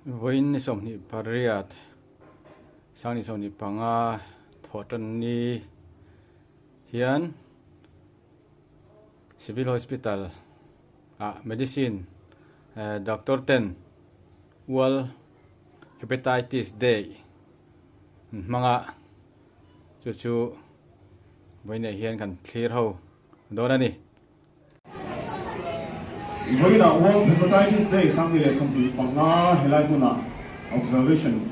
Vawiin ni 28, sang ni 25 thawh tan ni hian Civil Hospital ah Medicine Doctor ten World Hepatitis Day an hmang a, chu chu vawiinah hian kan thlir ho dawn a ni. Vawiinah World Hepatitis Day 2025 helai hmunah observation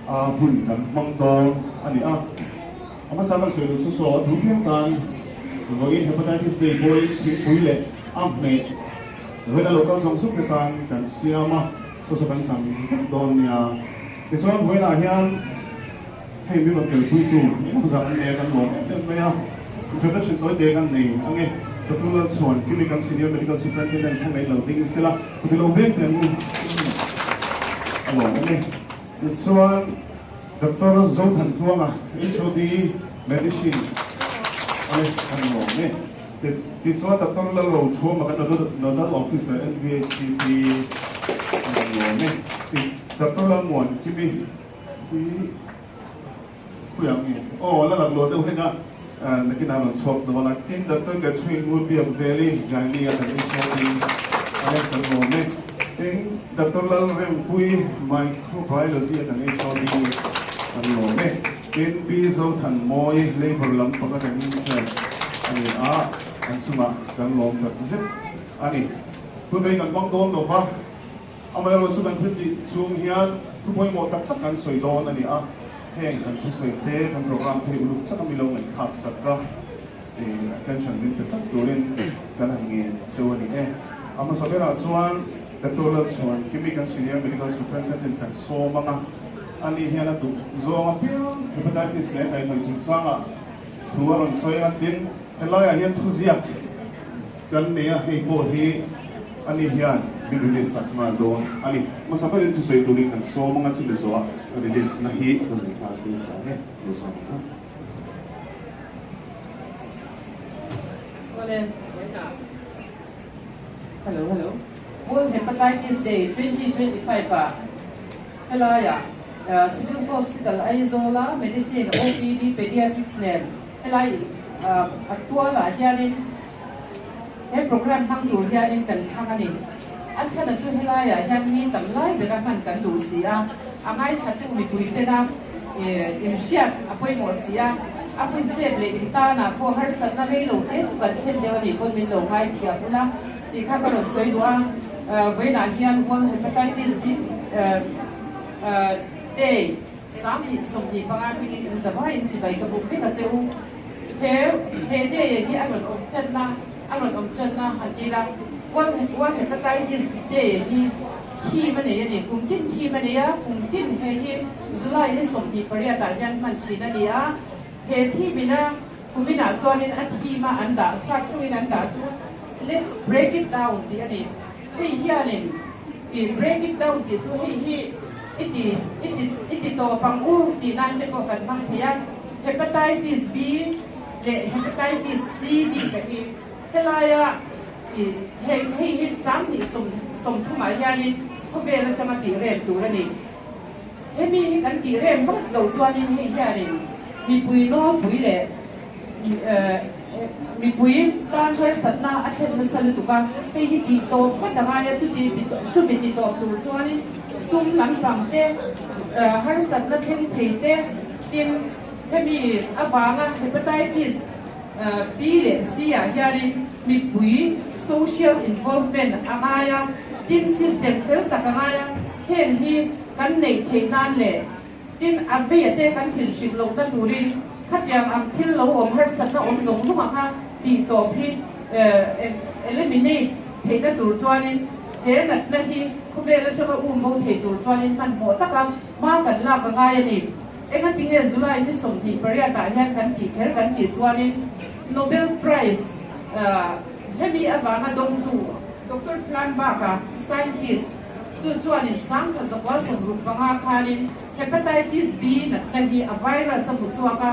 a hun kan hmang dawn a ni a. A hmasa kan sawi duh chu saw a duh piang tan vawiin Hepatitis Day pawhin thingpui leh a hmeh vawiin a lo kal zawng zawng te tan kan siam a, saw saw kan chang vek dawn nia. Tichuan vawiinah hian hei min rawn telpuitu engemaw zat an nei a, kan lawm em em mai a. Introduction tawi te kan nei ang e. Doctor Lalchhuan, Kimi kan Senior Medical Superintendent kha ngaih lo ding sela, ka ti lo vek teh ang u. A lawm ang e. Tichuan Doctor Zothan Tluanga, HOD Medicine ale kan lawm e. Tichuan Doctor Lalrothuama kan Nodal Officer NVHCP kan lawm e. Doctor Lalmuan Kimi hi Khawi ang nge? Aw, la lang lo deuh hlek a, nakinah a rawn chhuak dawn a. Tin, Doctor Catherine Ngurbiak Veli, Gynae a kan HOD a reng kan lawm e. Tin, Doctor Lalrempuii, Microbiology a kan HOD kan lawm e. Tin, Pi Zothanmawii, Labour lam panga kan intern a ni a, an chungah kan lawm tak zet a ni. Hun rei kan hmang dawn lo va. Amaherawhchu kan thil tih chhung hian thu pawimawh tak tak kan sawi dawn a ni a, heng kan thusawi te, kan program te hi uluk taka mi lo ngaihthlak sak a, attention min pe tlat turin kan han ngen cheu a ni e. A hmasa berah chuan Doctor Lalchhuan Kimi kan Senior Medical Superintendent kan sawm ang a, ani hian a duh zawng apiang Hepatitis leh kaihhnawih chungchangah thu a rawn sawi a, tin helaiah hian thuziak Kan nei a, hei pawh hi ani hian min release sak nghal dawn a ni. Hmasa berin thusawi turin kan sawm anga chumi zawhah release na hi rawn nei nghal se tha ang e, lo sawm ang u. Awle, vawiinah Hello hello World Hepatitis Day 2025 ah helaiah Civil Hospital Aizawla Medicine OPD Pediatrics nen Helai a tualah hianin he programme hmang tur hianin kan thlang a ni. A chhana chu helaiah hian mi tam lai bera hman kan duh si a, a ngaithla chu mipui tena inhriat a pawimawh si a, a hun chep leh intanah pawh harsatna rei lo te chu kan thlen deuh a nih pawn min lo ngaithiam ula tih kha ka rawn sawi duh a. Vawiinah hian World Hepatitis Day 2025 hmingin in zavaiin chibai ka buk vek a che u. He he day hi a rawn awm tanna a rawn awm tanna han ti ila, World World Hepatitis Day hi theme a nei a ni. Kum tin theme a nei a, kum tin he hi July ni 28 ah hian hman thin a ni a. He theme ina kuminah chuanin a theme a an dah sak thungin an dah chu Let's break it down tih a ni. Hei hianin i break it down tih chu hei hi i ti i ti i ti tawp ang u tih nan te pawh kan hmang thei a. Hepatitis B leh Hepatitis C bik a hi helaia i hei hei hi 2030 ah hianin khawvel atanga tih rem tur a ni. Hemi hi kan tih rem vat loh chuanin hei hianin mipui nawlpui leh Mipui tan harsatna a thlen nasa lutuk a, hei hi tih tawp vat a ngai a, chuti chumi ti tawp tur chuanin sum lampang te, harsatna thleng thei te, tin hemi avanga Hepatitis B leh C ah hianin mipui social involvement a ngai a, tin system fel tak a ngai a, heng hi kan neih theih nan leh Tin, a veia te kan thil hrilh lohna turin khatiang ang thil lo awm harsatna awm zawng zawng ang kha tih tawp hi eliminate theihna tur chuanin he natna hi khawvel atanga um bo thei tur chuanin hmanhmawh taka hma kan lak a ngai a ni. Engatinge July ni 28 ah hian kan tih kher kan tih chuanin Nobel Prize hemi avanga dawngtu Doctor Planbach-a scientist Chu chuanin 1965 khanin Hepatitis B natna hi a virus a hmu chhuak a,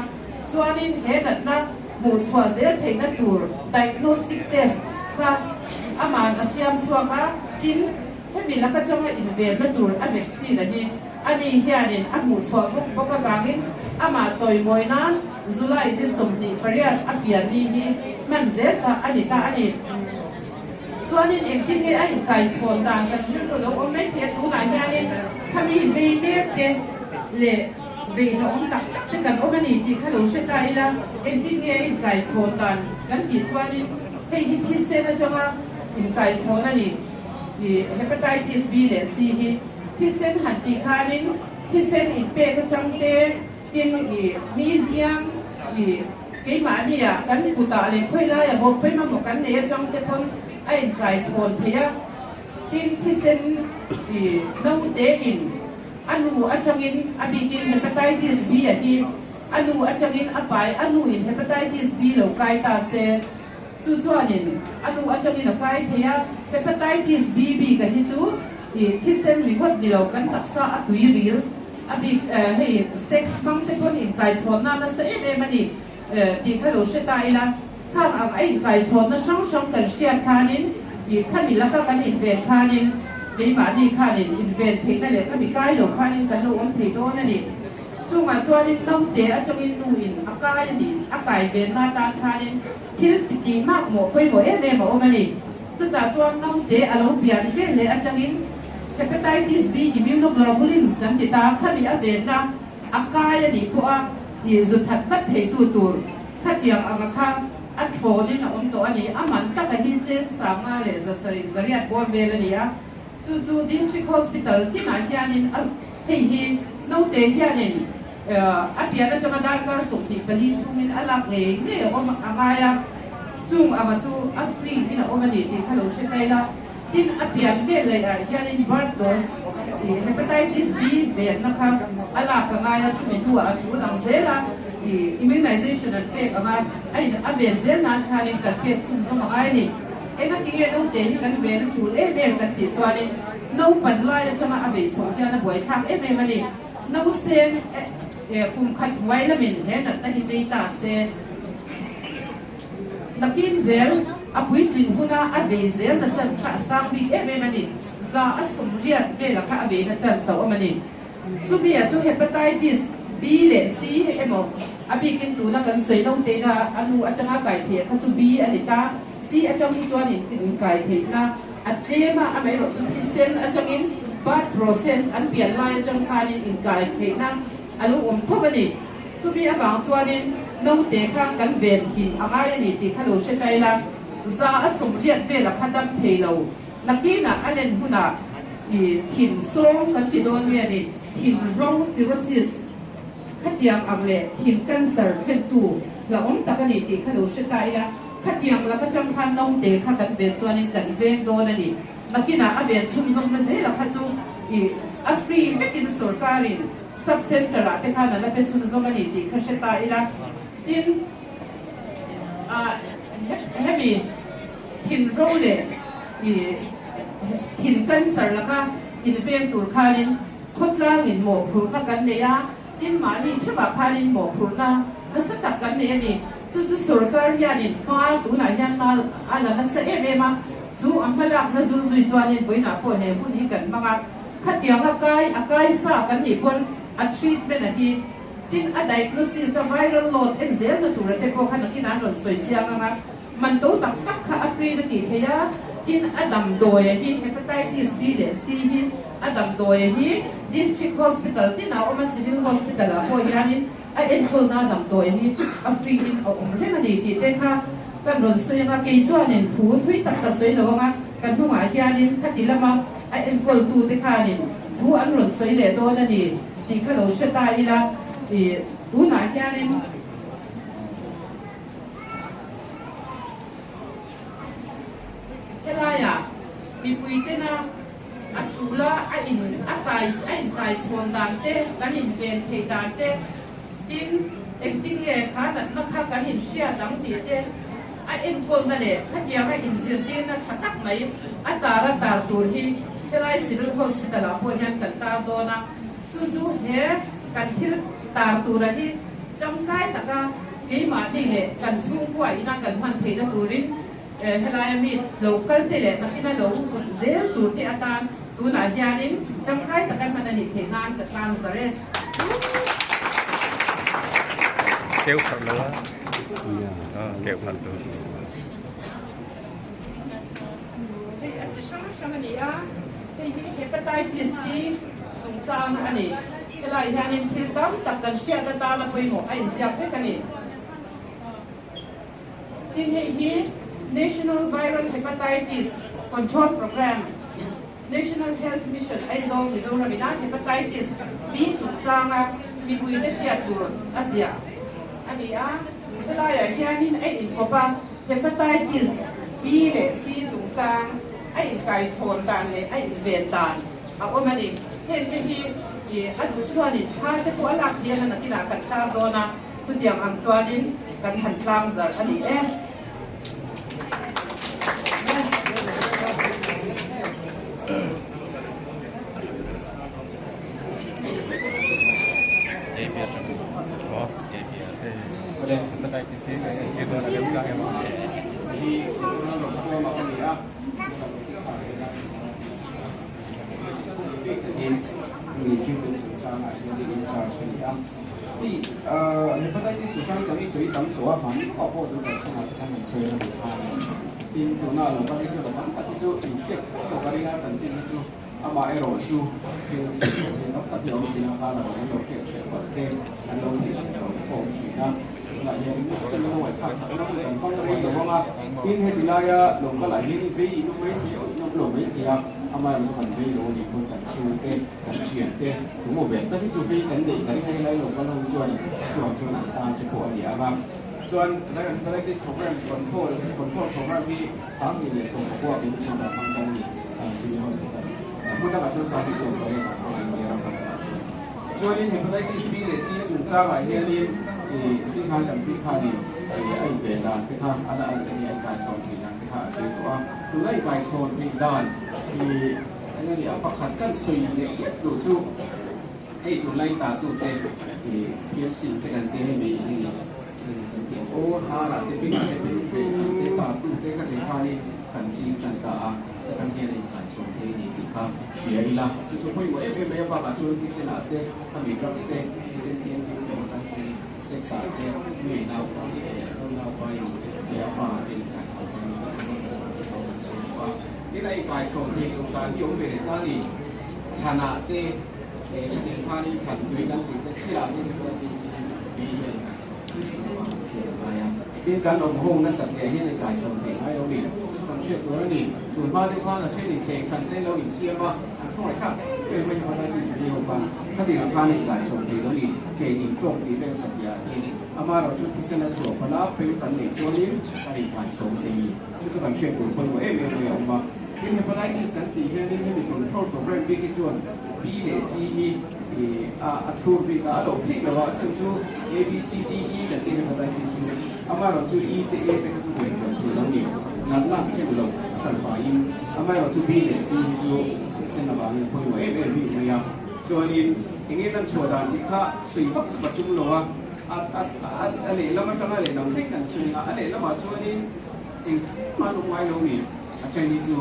chuanin he natna hmuh chhuah zel theihna tur diagnostic test kha aman a siam chhuak a, tin Hemi laka changa invenna tur a vaccine a hi ani hianin a hmuhchhuah bawk bawk avangin amah chawimawi nan July ni 28 a pian ni hi hman zel ta a ni ta a ni. Chuanin engtin nge a inkaichhawn dan kan rilru lo awm mai thei a, tunah hianin khami vei mek te leh vei hlauhawm tak tak te kan awm a ni tih kha lo hre ta ila, engtin nge a inkaichhawn dan kan tih chuanin hei hi thisen atanga inkaichhawn a ni. I Hepatitis B leh C hi thisen han tih khanin thisen inpek atang te tin i mi hliam i keimahnia kan kutah leh khawilai a bawk pawimawh kan nei atang te pawn a inkaichhawn thei a, tin thisen i naute in a nu atangin a bikin Hepatitis B a hi a nu atangin a pai a nu in Hepatitis B lo kai ta se. Chu chuanin a nu atangin a kai thei a, Hepatitis B bik a hi chu i thisen ringawt ni lo kan taksa a tui ril a bik hei sex hmang te pawn inkaichhawnna nasa em em a ni tih kha lo hre ta ila, khang ang a inkaichhawnna hrang hrang kan hriat khanin i khami laka kan inven khanin keimahni khanin inven theihna leh khami kai lo khanin kan lo awm thei dawn a ni. Chungah chuanin naute atangin nu in a kai a ni, a kai venna atan khanin thil tih makmawh pawimawh em em a awm a ni. Chutah chuan naute a lo pian vel leh atangin Hepatitis B immunoglobulins kan ti ta, khami a venna a kai a nih pawha ih zu that vat theitu tur khatiang anga kha a thlawnin a awm tawh a ni. A man taka hi cheng 5800 bawm vel a ni a. Chu chu District Hospital tinah hianin a hei hi naute hianin a pian atanga darkar 24 chhungin a lak ngei ngei a awm a ngai a, chung anga chu a free in a awm a ni tih kha lo hre thei la. Tin, a pian vel leh ah hianin birth dose ih Hepatitis B venna kha a lak a ngai a, chumi hnuah a tul ang zel a, ih immunization an pek ang a, a in a ven zel nan khanin kan pek chhunzawm a ngai a ni. Engati nge naute hi kan ven a tul em em kan tih chuanin naupan lai atanga a vei chhoh hian a buaithlak em em a ni. Nausen kum khat huai lamin he natna hi vei ta se. Nakin zel a puitlin huna a vei zel na chance kha a sang bik em em a ni. 80% vela kha a vei na chance a awm a ni. Chumi ah chu Hepatitis B leh C emaw a bikin tuna kan sawi naute ina a nu atanga kai theih kha chu B a ni ta. C atang hi chuan in inkai theihna a tlem a, amaherawh chu thisen atangin birth process an pian lai atang khanin inkai theihna a lo awm thawk a ni. Chumi avang chuanin naute kha kan ven him a ngai a ni tih kha lo hre ta ila, 80% vela kha dam thei lo. Nakinah a len hunah i thin sawng kan ti dawn nge ni, thin ro, cirrhosis, khatiang ang leh thin cancer thlentu hlauhawm tak a ni tih kha lo hre ta ila, Khatiang laka chang khan naute kha kan ven chuanin kan veng dawn a ni. Nakinah a ven chhunzawmna zela kha chu i a free vekin sorkarin sub centre ah te khan a la pe chhunzawm a ni tih kha hre ta ila. Tin, ah hemi thin ro leh i thin cancer laka inveng tur khanin khawtlangin mawhphurhna kan nei a. Tin, mahni theuhah khanin mawhphurhna nasa tak kan nei a ni. Chu chu sorkar hianin hma tunah hian hma a la nasa em em a, chu a hmalakna zul zui chuanin vawiinah pawh he hun hi kan hmang a. Khatiang a kai a kai sa kan nih pawn a treatment a hi. Tin, a diagnosis a viral load en zelna tura te pawh kha nakin an rawn sawi chiang ang a. Man to tak tak kha a free na tih theih a, tin a damdawi a hi Hepatitis B leh C hi a damdawi a hi District Hospital tin ah a awm a, Civil Hospital ah pawh hianin a enkawlna damdawi hi a free in a awm reng a ni tih te kha kan rawn sawi ang a, kei chuanin thu thui tak ka sawi lo ang a, kan hnungah hianin khati lama a enkawltu te khanin thu an rawn sawi leh dawn a ni tih kha lo hre ta ila, ih tunah hianin. Helaiah mipui tena a tula a in a kai a inkai chhawn dan te, kan inven theih dan te, tin engtin nge kha natna kha kan inhriat ang tih te a enkawlna leh khatianga inzirtirna tha tak mai a tar a tar tur hi helai Civil Hospital ah pawh hian kan tar dawn a, chu chu he kan thil tar tura hi tangkai taka Keimahni leh kan chhungkua ina kan hman theihna turin helaia mi lo kalte leh nakina lo hun zel turte atan Tunah hianin tangkai taka hman a nih theih nan ka tlang zar e. Keu pharh lo a. Keu pharh tu. Hei a chi hrang hrang a ni a, hei hi Hepatitis C chungchang a ni. Helai hianin thil tam tak kan hriat atana pawimawh a inziak vek a ni. Tin hei hi National Viral Hepatitis Control Programme, National Health Mission Aizawl Mizoram ina Hepatitis B chungchanga mipuite hriat tur a ziah a ni a. Helaiah hianin a inkawp a, Hepatitis B leh C chungchang a inkaichhawn dan leh a inven dan a awm a ni. Hengte hi a duh chuanin thla te pawh a lak hian a nakinah kan tar dawn a. Chutiang ang chuanin kan han tlang zarh a ni e. Hei hepatitis chu chuan kan sawi tam tawh a, mahni pawh pawh duh kan chungah te khan kan sawi a ni a. Tin, tuna lo kal hi chu la tam tak hi chu inhriat fo tawh ka ring a, chanchin hi chu amah erawh chu thil chhiat tawh hi tam tak hi a awm thin a, khan a rawn an lo hriat hreh palh te an lo hrilh hreh lo te pawh a awm thin a. Tunah hian ringawt te kan lo ngaihthlak sak ram kan hmang rei lo ang a, tin heti laia lo kalah hian vei in awm mai thei a, awih in awm lo mai thei a, amaherawhchu kan vei lo a nih pawn kan chhungte, Kan thian te, tumaw ve tak hi chu vei kan neih ka ring a, helai lo kal ho chuan chuang chuan an tan te pawh a ni ang a. Chuan Viral Hepatitis Program Control Control Program hi 2019 in chuan dah hmang tan a ni, Civil Hospital hmun dangah chuan 2018 ah hmang a India ram pakhatah chuan. Chuanin Hepatitis B leh C chungchangah hianin ih Singhan kan tih khanin ih a inve dan te kha a la a inkaichhawn theih dan te kha a sawi tawh a, tuna inkaichhawn theih dan ih Eng a nia, pakhat kan sawi leh hlek duh chu hei tunlai ta tute ih piercing te kan tia hei mi eng nge kan tih ang aw harah te bengah te beng ve ang te ta tute kha thei khanin kan ching tan ta a chutang hian a inkaichhawn thei a ni tih kha hria ila chu chu pawimawh em em mai a bakah chuan thisenah te khami drugs te thisen thianghlim te atang hian sex ah te nui naupa leh naupa in leh a fa ah te inkaichhawn thei a ni tih kha kan sawi tawh a. Tin a inkai chho theih loh dan hi awm ve leh ta a ni. Thlanah te eh khatiang khanin thlan tui kan tih te chiah te hepatitis B hi a inkai chho theih loh a hriat a ngai a. Tin kan awm ho nasat leh hian inkai chho theih ngai lo ni. Chu chu kan hriat tur a ni. Tun hma deuh khan a then inthleng thlan te lo insiam a, an khawngaih thlak em em mai hepatitis B ho khan khatiangah khan inkai chho thei lo ni. Thleng intawk tih vel satliah te amaherawh chu thisen a chhuah palh a, peng kan neih chuanin kan inkai chho thei. Chu chu kan hriat tur pawimawh em em mai a awm a. Tin, Hepatitis kan tih hianin hemi control program bik hi chuan B leh C hi a a thur bik a, a lo theih lo a, a chhan chu A, B, C, D, E kan tih hepatitis chu amaherawh chu E te A te kha chu buai buai thei lo ni, natna an thlen lo a hran faiin amaherawh chu B leh C hi chu an thlen avangin a pawimawh em em bik mai a. Chuanin enge kan chhuah dan tih kha sawi vak chu ka tum lo a, a a a lehlam atanga lehlam thleng kan chhung a, a lehlamah chuanin Engmah an awm ngai lo ni. A then hi chu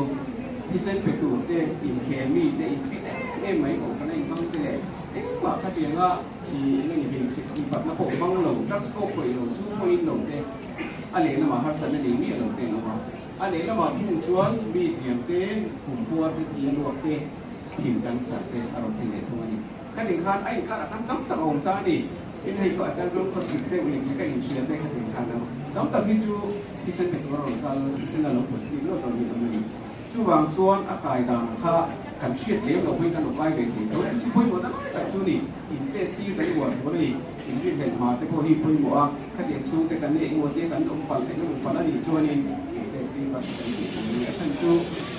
thisen pe tur te, inkhel mi te, infit em em mai kohhran a inhmang te leh engmah khatianga i eng eng hmeichhe infatna pawh hmang lo, drugs pawh khawih lo, zu pawh in lo te a lehlamah harsatna nei miah lo te an awm a. A lehlamah thung chuan mi thiam te, pumpuar te, thi a luak te, thin cancer te a rawn thlen leh thung a ni. Khatin khan a inkarah khan tam tak a awm ta a ni. Tin hei pawh atan rawng khawsik deuh leh ka inhria te khatin khan a tam tak hi chu thisen pe tur a rawn kal, thisen a lo positive luat lo hi a awm a ni. Chuvang chuan a kai dan kha kan hriat lem lo pawhin kan lo kai ve thei tho. Chu chu pawimawh ta lai tak chu a ni. In test hi kan uar tur a ni. In rinhlelh hma te pawh hi pawimawh a, khatiang chhungte kan neih emaw te kan awm palh eng emaw palh a nih chuanin in test hi vat kan tih tur a ni. A chhan chu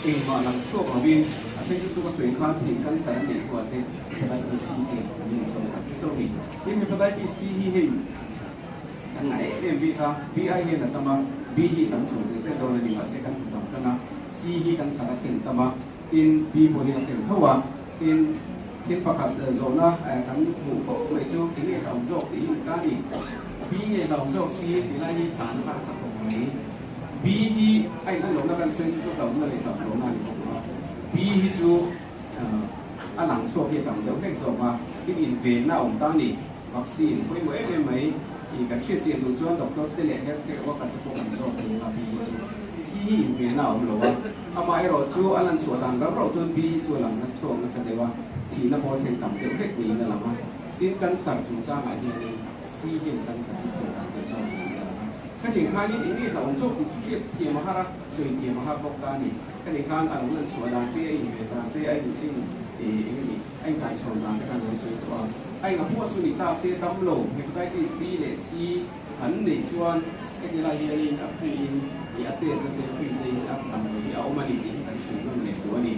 engmah lang chhuak lovin a then chu chu ka sawi khan thin cancer a neih hnuah te hepatitis C te an in chho tak chauh a ni. Tin hepatitis C hi hei kan ngah em em bik a, B ai hian a tam a, B hi tam chho tel tel dawn a ni mahse kan hmu tam tan a, C hi cancer a thlen tam a, tin B pawh hian a thlen tho a, tin thil pakhat zawhna kan hmuh fo mai chu eng nge hlauhawm zawk tih hi ni ta a ni. B nge hlauhawm zawk C tih lai hi chhan a harsa khawp mai. B hi a inhan lohna kan sawi chu chu hlauhna leh hlauh lohna a ni bawk a, B hi chu. a lang chhuak hi a tam deuh hlek zawk a, tin invenna a awm ta a ni. Vaccine pawimawh em em mai tih kan hriat chian duh chuan doctor te leh health care worker te pawh kan zawk thei ang a, B hi chu C hi invenna a awm lo a, amaherawh chu a lan chhuah dan rau rau chuan B hi chu a lang chhuak nasa deuh a, thihna pawh a thlen tam deuh hlek niin a lang a, tin cancer chungchangah hianin C hian cancer hi thlen tam deuh zawk niin a lang a. Khatiang khanin eng nge hlauhawm zawk tih chu hriat thiam a har a, sawi thiam a har bawk ta a ni. Khatiang khan a lo lan chhuah dan te, a inven dan te, a in eng nge a inkaichhawn dan te khan lo sawi tawh a. A enga pawh chu ni ta se damlo Hepatitis B leh C an neih chuan heti lai hianin a free in ih a test na te free te in a damdawi hi a awm a ni tih hi kan sawi nawn leh duh a ni.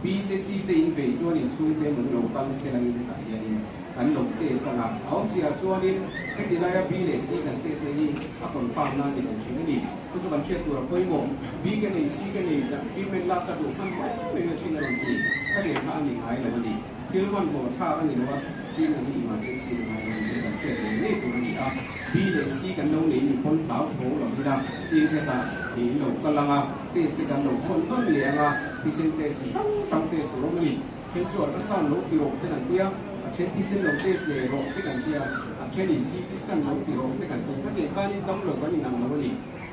B te C te in vei chuan inchhung te emaw lo kal se langin hetah hianin kan lo test ang a, a awmzia chuanin heti laia B leh C kan test na hi a confirm nan ni lo thin a ni. Chu chu kan hriat tur a pawimawh. B ka nei, C ka nei, treatment lak ka duh hmanhmawh em em a thin a rawn ti. Ka nei kha a ni ngai lo a ni. Thil hmanhmawh thlak a ni lo a, treatment hi emergency ni ngai lo a ni tih kan hriat ngei ngei tur a ni a. B leh C kan lo nei ni pawn hlau tho lo ila, tin hetah in lo kal ang a, test te kan lo thawn nawn leh ang a, thisen test chi hrang hrang test tur awm a ni. Then chu ultrasound lo ti rawh te kan ti a, a then thisen lo test leh rawh te kan ti a, a then in CT scan lo ti rawh te kan ti a. Khatiang khanin damlo kan inang lo a ni.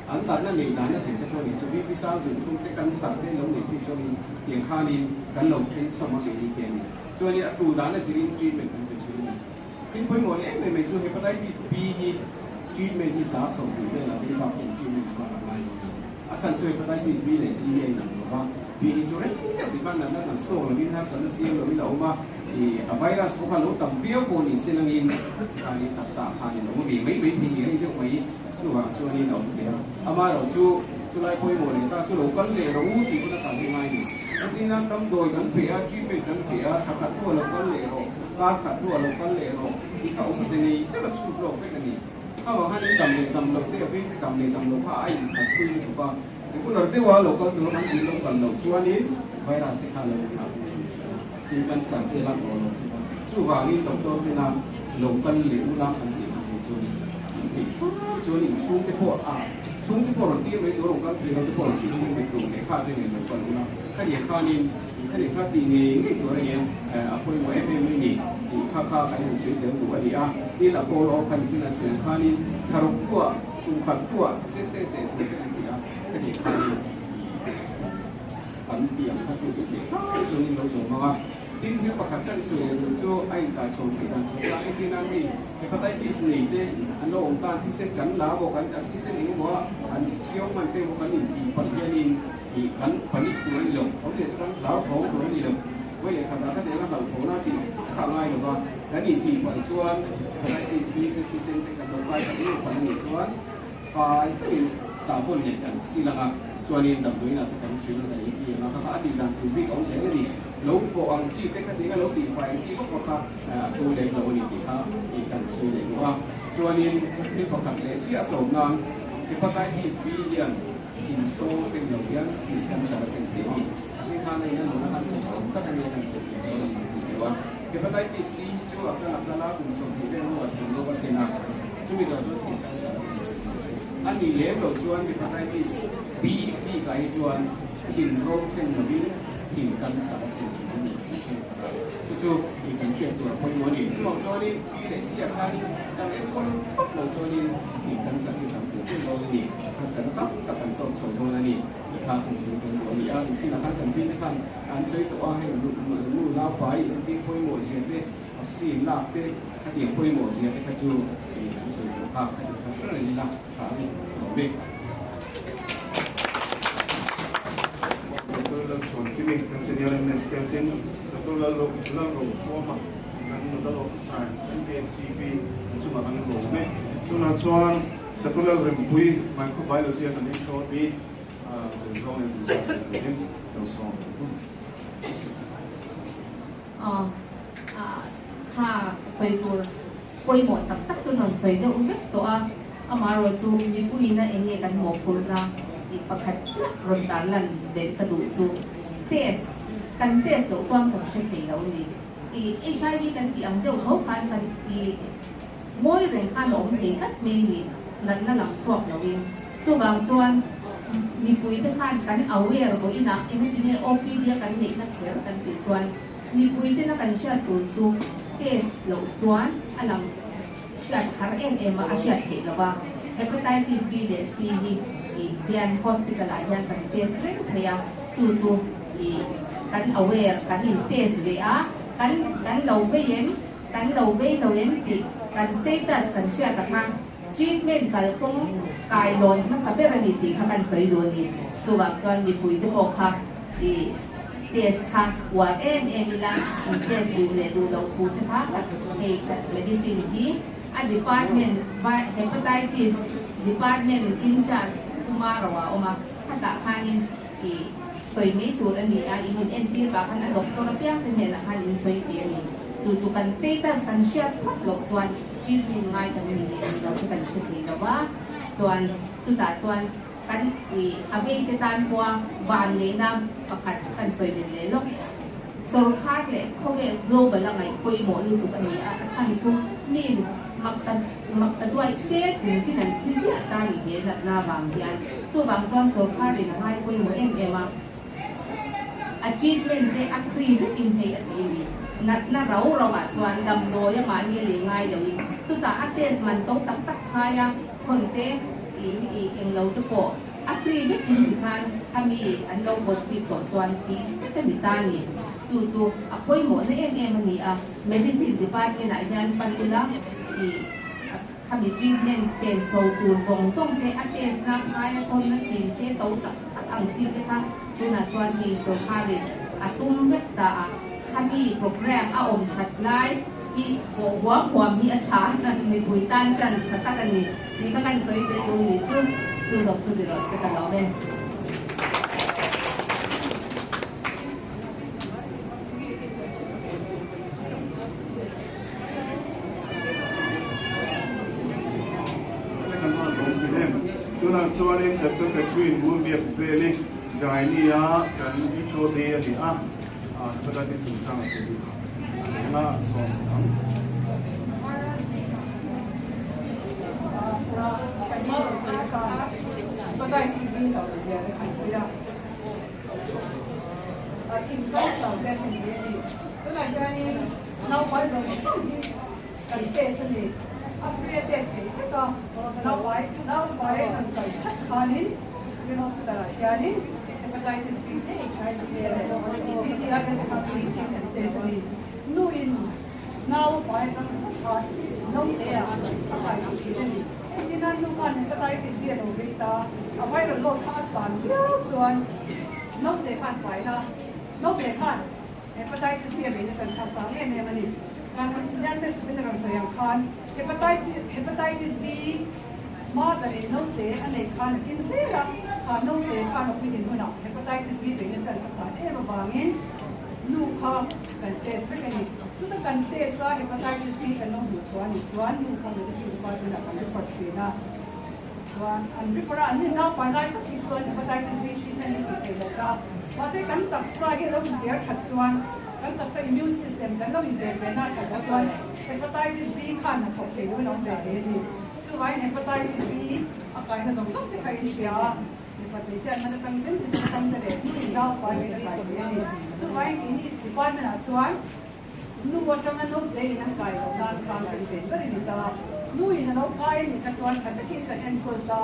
An natna nei dan a zir te pawh ni chu BP sang zun thum te cancer te lo nei phei chuanin tiang khanin kan lo then sawm a keini hi a ni. Chuanin a tu dan a zirin treatment kan pe thin a ni. Thil pawimawh leh em em mai chu Hepatitis B hi treatment hi 20% velah vei bak hian treatment a hmang a ngai lo a ni. A chhan chu Hepatitis B leh C hi a inang lo va, B hi chu reng deuh tikhan natna dang chhuak lovin harsatna siam lovin a awm a, ih a virus pawh kha lo tam viau pawh ni se langin tikhanin taksa ah khanin a awm ve mai mai thei ngei deuh mai chuvang chuanin a awm thei a. Amaherawh chu chulai pawimawh leh ta chu lo kal leh rawh u tih hun a kal hi ngai ni. Entirna damdawi kan pe a, treatment kan pe a, thla khat hnuah lo kal leh rawh, kar khat hnuah lo kal leh rawh tih kha awmze nei deuh a chhut lawk vek a ni. Kha vang khan in dam leh dam loh te a veng te dam leh dam loh kha a inkhat thui lutuk a, regular deuha lo kal tura kan tih lo kal loh chuanin virus te kha lo inthlah duh thei thin a, tin cancer te a lak rawh lo thin a, chuvangin doctor tena lo kal leh ula kan tih ang hi chuanin in theih hram chuan in chhungte pawh a chhungte pawh rawn tir mai tur rawn kal thei lo te pawh rawn tih tir mai tur lehkha te nen lo kal ula khatiang khanin khatiang kha tih ngei ngei tur a nia a pawimawh em em mai ni tih kha kha kan han sawi tel duh a ni a. Tin, a pawl awk khan sin a sawi ang khanin thlaruk hnuah, kum khat hnuah thisen test leh tur te kan ti a, khatiang khanin kan ti ang kha chu i theih hrang chuanin lo zawm ang a. Tin, thil pakhat kan sawi leh tur chu a inkaichhawn theih dan chung chuan engtin a hei hepatitis nei te an lo awm tan thisen kan la maw kan thisen eng emaw a an thiau hman te emaw kan intih palh hianin ih kan panic tur a ni lo, awmzia chu kan hlauthawng tur a ni lo. Vawi leh khatah ka tiang a hlauhthawhna tih kha a ngai lo va, kan intih palh chuan hepatitis B te thisen te kan lo kai tak ngei palh a nih chuan fai takin sahbawn leh kan sil ang a, chuanin damdawiinah te kan hrilh a kan inti ang a, kha kha a tih dan tur bik a awm zel a ni. Lo fawh ang chi te kha tiang a lo tih fai ang chi vak vak kha a tu lem lo a ni tih kha ih kan sawi leh duh a. Chuanin thil pakhat leh chiah a tlawm nan hepatitis B hian thin saw thleng lo hian thin cancer a thlen thei a ni. Zing khan a in a nuna khan chhe chho tak a nia kan theih theih dawn a ni tih deuh a. Hepatitis C hi chu a kal a kal a kum 20 vel hnuah thin rawk a thlen a, chumi zawh chuan thin cancer a thlen thin a. A nih lem loh chuan Hepatitis B bikah hi chuan thin rawk thlen lovin thin cancer a thlen thin a ni tih hriat tak a. Chu chu ih kan hriat tur a pawimawh a ni. Chuvang chuanin B leh C ah khanin kan enkawl phawt loh chuanin thin cancer hi tam tur tur dawn a ni. Harsatna tam tak kan tawk chho dawn a ni. Kha kan sawi tel duh a ni a, inchhinah khan kan binte khan an sawi tawh a, heng nu nau pai engtin pawimawh zia te, vaccine lak te, khatiang pawimawh zia te kha chu an sawi tawh kha, khatiang kha hre reng ila tha a ni lawm e. Doctor Lalchhuankimi, kan senior MS te tin Doctor Lalrochhuama, kan nodal officer MPHCP an chungah kan lawm e. Tunah chuan Doctor Lalrempuii, Microbiology a kan HOD, tel zawng leh duh zawng sawi turin lo sawm ang u. Aw, kha sawi tur pawimawh tak tak chu rawn sawi deuh vek tawh a, amaherawh chu mipuiin a enge kan mawhphurhna tih pakhat chiah rawn tarlan belh ka duh chu test, kan test loh chuan kan hre thei lo a ni. I HIV kan tih ang deuh tho khan kan i. Ngawi reng khan a awm thei tlat mai ni, natna lang chhuak loin. Chuvang chuan mipuite khan kan aware vawiinah engati nge OPD a kan neihna kher kan tih chuan Mipui tena kan hriat tur chu test loh chuan a lang hriat har em em a, a hriat theih lo va. Hepatitis B leh C hi ih hian hospital ah hian kan test reng thei a, chu chu ih kan aware kan in test ve a, kan kan lo vei em, kan lo vei lo em tih kan status kan hriat a kha treatment kalkawng kailawn hmasa ber a ni tih kha kan sawi duh a ni. Chuvang chuan mipui te pawh kha ih test kha uar em em ila, in test duh leh duh loh thu te kha ka hei ka medicine hi a department hepatitis department incharge Kumar Rao a awm a, khatah khanin ih sawi mai tur a ni a, in in entir pah khan a doctor apiang te hnenah khan in sawi tih a ni. Chu chu kan status kan hriat phawt loh chuan treatment ngai kan ni leh ni lo te kan hre thei lo va, chuan chutah chuan Kan i a veite tan pawha van neihna pakhat kan sawi belh leh lawk. Sawrkhar leh khawvel global a ngaih pawimawh lutuk a ni a, a chhan chu mi makta makta duai fe kum tin an thi ziah ta ni he natna vang hian. Chuvang chuan sawrkharin a ngai pawimawh em em a, a treatment te a free vekin thei a ti a ni. Natna rau rauah chuan damdawi a mahni a lei ngai loin chutah a test man to tak tak phai a, Thawn te i i eng lo te pawh a free vek in ti khan a mi an lo positive tawh chuan tih vek a ni ta ni. Chu chu a pawimawhna em em a ni a, medicine department ah hian pan ula i khami treatment pen chho tur zawng zawng te a test na phaia thawnna thin te to tak tak ang chi te kha tunah chuan hei sawrkharin a tum vek ta a, khami program a awm that lai I pawh huam huam hi a tha a, mipui tan chance tha tak a ni tih kha kan sawi tel duh ni chu, chu zawk chu ni rawh se ka lawm e. Tunah chuanin Doctor Catherine Ngurbiak Veli Gynae-a kan HOD a ni a. Hepatitis chungchang a sawi duh a sawm ang. Hepatitis B lo zia te kan sawi a. Thin cancer te a thlen thei a ni. Tunah hianin naupai zawng zawng hi kan test a ni. A free a test theih vek a. Naupai naupai rawn kal khat khanin Civil Hospital ah hianin Hepatitis B te HIV te leh VTI te kha free in kan test a ni. Nu in nau a pai atang phawt khan naute ah a kai duh thin a ni. Hetinan nu khan Hepatitis B a lo vei ta, a viral load kha a san viau chuan naute khan paina naute khan Hepatitis B a beihna chan kha sang em em a ni. Kan Signal Supin a rawn sawi ang khan Hepatitis B mother in naute a neih khan a kin zel a, kha naute khan a puitlin hunah Hepatitis B beihna chan sa san em avangin nu kha kan test vek a ni. Chuta kan test a Hepatitis B kan lo hmuh chhuah a nih chuan nu kha Medicine Department ah kan refer thin a. Chuan an refer a, an ni naupai lai tak hi chuan Hepatitis B treatment hi tih theih loh ta. Mahse kan taksa hi a lo inzer that chuan kan taksa immune system kan lo inven ve na that loh chuan Hepatitis B khan a thawk thei lo in a awm ve thei a ni. Chuvangin Hepatitis B a kaina zawng zawng te kha in hria a, mipa hmeichhia an atang ten chi sen atang te leh hnu in naupai in a kai thei a ni. Chuvangin keini department ah chuan Nu atanga naute in an kai loh nan khan kan ve ber a ni ta. Nu in a lo kai a nih kha chuan tha takin kan enkawl ta.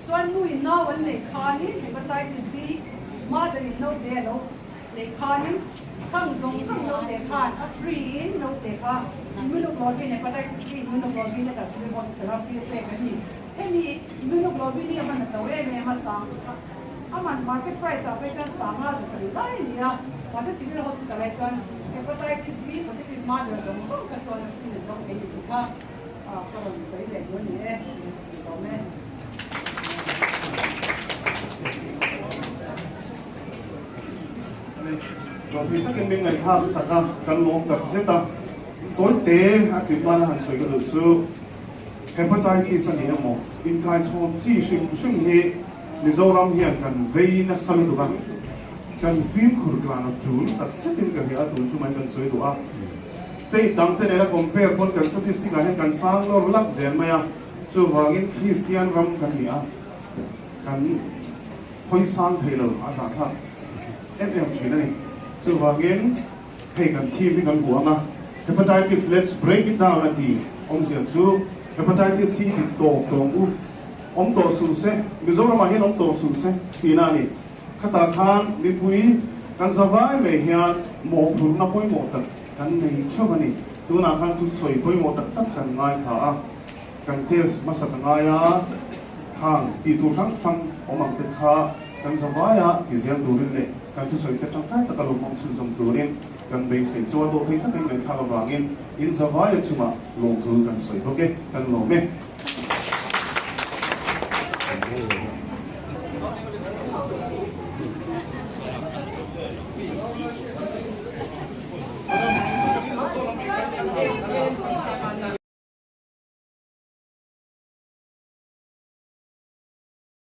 Chuan nu in nau an neih khanin Hepatitis B mother in naute a lo neih khanin khang zawng zawng naute khan a free in naute kha immunoglobulin Hepatitis B immunoglobulin a dah civil hospital a free a pek an ni. Hemi immunoglobulin hi a man a to em em a sang a man market price ah phei chuan sanga zasarih lai a ni a, mahse civil hospital ah chuan Hepatitis B positive mother zawng zawng kha chuan a free an dawng thei ni tih kha ka rawn sawi leh duh a ni e, tih lawm e. Hlawhthei takin min ngaihthlak sak a, kan lawm tak zet a, tawite a tlin nana han sawi ka duh chu Hepatitis a ni emaw inkaichhawn chi hrim hrim hi Mizoram hian kan vei nasa lutuk a, kan fimkhur tlan a tul tak zetin ka hria a, tun chu mai kan sawi duh a. State dang te nena compare pawn kan statistic ah hian kan sang lawr lak zel mai a, chuvangin Kristian ram kan ni a, kan hawi sang thei lo a zahthlak em em thin a ni. Chuvangin. Hei kan theme hi kan hmu ang a, Hepatitis let's break it down a ti. Awmzia chu Hepatitis hi ti tawp tawng u, awm tawh suh se, Mizoramah hian awm tawh suh se tihna a ni. Khatah khan mipui kan zavai mai hian mawhphurhna pawimawh tak kan nei theuh a ni. Tunah khan thusawi pawimawh tak tak kan ngaithla a, kan test hmasa ta ngai a, khang tih tur hrang hrang awm ang te kha kan zavai a ti zel turin leh kan thusawi te tangkai taka lo hmang chhunzawm turin kan beisei chuan dawhthei takin ngaihthlak avangin in zavai a chungah lawmthu kan sawi bawk e, kan lawm e.